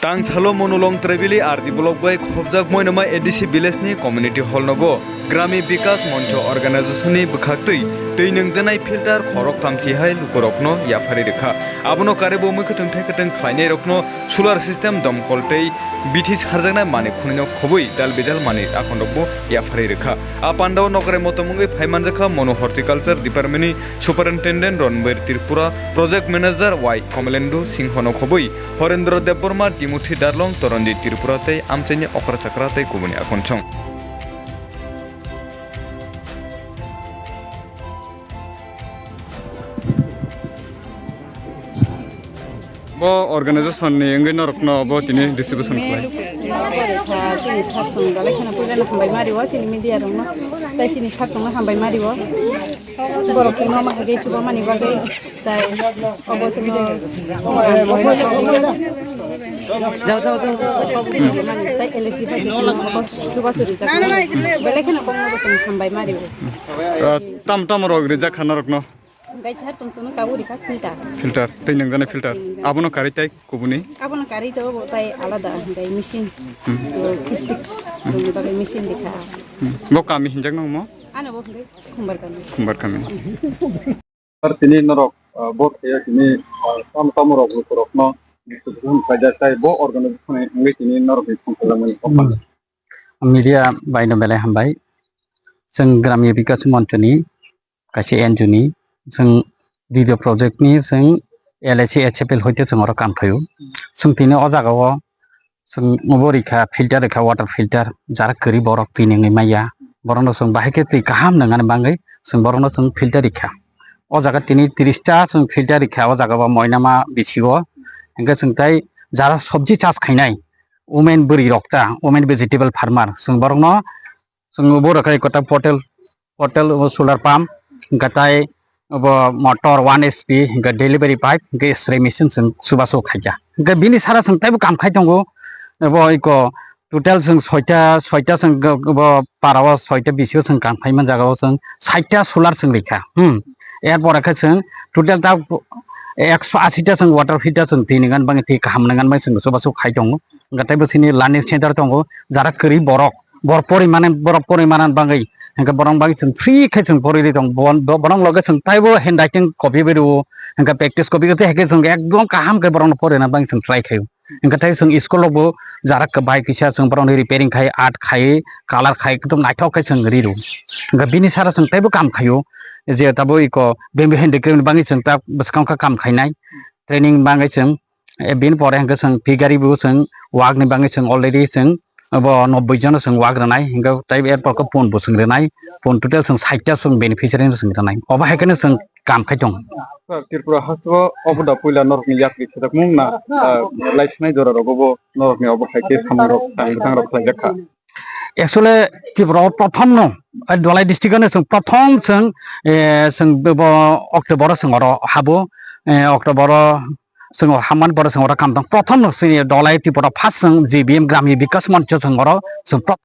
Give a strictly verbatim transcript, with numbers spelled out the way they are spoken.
Tangsalo Monulong Tribili R D block bai khobjak Moinoma A D C village ni community hall nogo Grami Bikas Moncho organization ni bwkhaktwi twi nwngjanai filter khorok tamchi hai lukurokno yapharwi rwkha. Abono karwi bo mui kwthwng thai kwthwng khlainairokno solar system, domkol tei bithi sarjaknai manwi khwnwino khobwi dal bijal manwi akhonrokbo yapharwi rwkha. A pandao nokrai motom wngwi phai manjakha Monu Horticulture Department ni Superintendent Ronbir Tripura, Project Manager Y Komalendu Singho no khobwi Horendra Debbarma, Timothy Darlong, Toronjit Tripura tei amchaini okra chakra tei kubuni akhonsong. Bo organization ni wngwi norokno bo tini distribution khlai. Chini sarsong dalai kheno puilano hambai mario, chini media rokno, tei chini sarsongno hambai mario. Borok chwngno ma hage chuba mani bagwi, tai obo chwngno tai L A C bai chwngno chuba churi jak belai kheno kokno bo chwng hambai mario. Tam tam rok rijak kha norokno. Hingke sar chum chum no kabu rikha filter. Filter, tei nangjaknai filter. Abono karwi tai kubuni? Abono karwi to bo tai alada, hingke machine. Hmm. Plastic. Hmm. Boni bagwi machine rikha. Hmm. Bo kami hinjak nang mo? Ano bo hingke Khumbar kami. Khumbar kami. Ar tini norok, ah, bo kaya tini, ah, tam tam rok lukurokno distribution khaijak tai bo organization ni wngwi tini norok ni songkha langmani kokma. Hmm. Media bai no belai hambai. Chwng Grami Bikas Moncho ni kaisa N G O ni, chwng D D O project ni chwng L A C H F L hoite chwng oro kam khaio. Chwng tini o jaga o chwng bo rikha filter, rikha water filter, jara kwrwi borok twi nungwi maya. Borokno chwng bahai khe twi kaham nungani bagwi chwng borokno chwng filter rikha. O jaga tini tris ta chwng filter rikha, o jaga bo moinama bisingo. Hingkhe chwng tai jara sobji chas khainai, women bwrwi rok ta, women vegetable farmer, chwng borokno chwng bo rwkha ekota portal, portal, obo solar pump, hwnkhe tai obo motor one H P, hwnkhe delivery pipe, hwnkhe spray machine chwng chubachu khaikha. Hwnkhe bini sara chwng teibo kam khai tongo, obo eko total chwng soita, soita chwng bo para o soita bisio chwng kam khai man jaga o chwng saita solar chwng rikha. Hmm. Er pore khe chwng total ta ekso asi ta chwng water filter chwng twi nungani bagwi twi kaham nungani bagwi chwng chubachu khai tongo. Hwnkhe teibo chini learning center tongo, jara kwrwi borok. Bor porimani, borok porimani bagwi, hingke borok bagwi chwng free khe chwng poriri tong, bo-, bo-, borok loge chwng taibo handwriting copy bai rwo, hingke practice copy tei hingke chwng ekdom kaham khe borokno porina bagwi chwng try khaio. Hingke tei chwng school rokbo jara kwbai kisa chwng borokni repairing khai, art khai, colour khai, ekdom naithok khe chwng ri rwo. Hingke bini sara chwng teibo kam khaio, je tabo eko bamboo handicraft ni bagwi chwng ta bwskang kha kam khainai, training bagwi chwng, eh, bini pore hingke chwng pigari bo chwng wak ni bagwi chwng already chwng Abo nobboi jono chwng wak rwnai, hingkhe tei er pore khe pun bo chwng rwnai, pun total chwng sait ta chwng beneficiary no chwng rwnai. Obo hai kheno chwng kam khai tongo. Sir, Tripura haste o obo da puila norokni yakri khedakmung na, ah, laithanai jora rogo bo norokni obo hai khe samung rok tang bwtang rok khlaijak kha? Actually, Tripura o prothom no, eh, Dholai district ano chwng prothom chwng, eh, chwng bo October o chwng oro habo, eh, October o chwng o hamani pore chwng oro kam tong. Prothom no chwng Dholai Tripura first chwng G B M Gramya Bikas Mancho chwng oro chwng pro-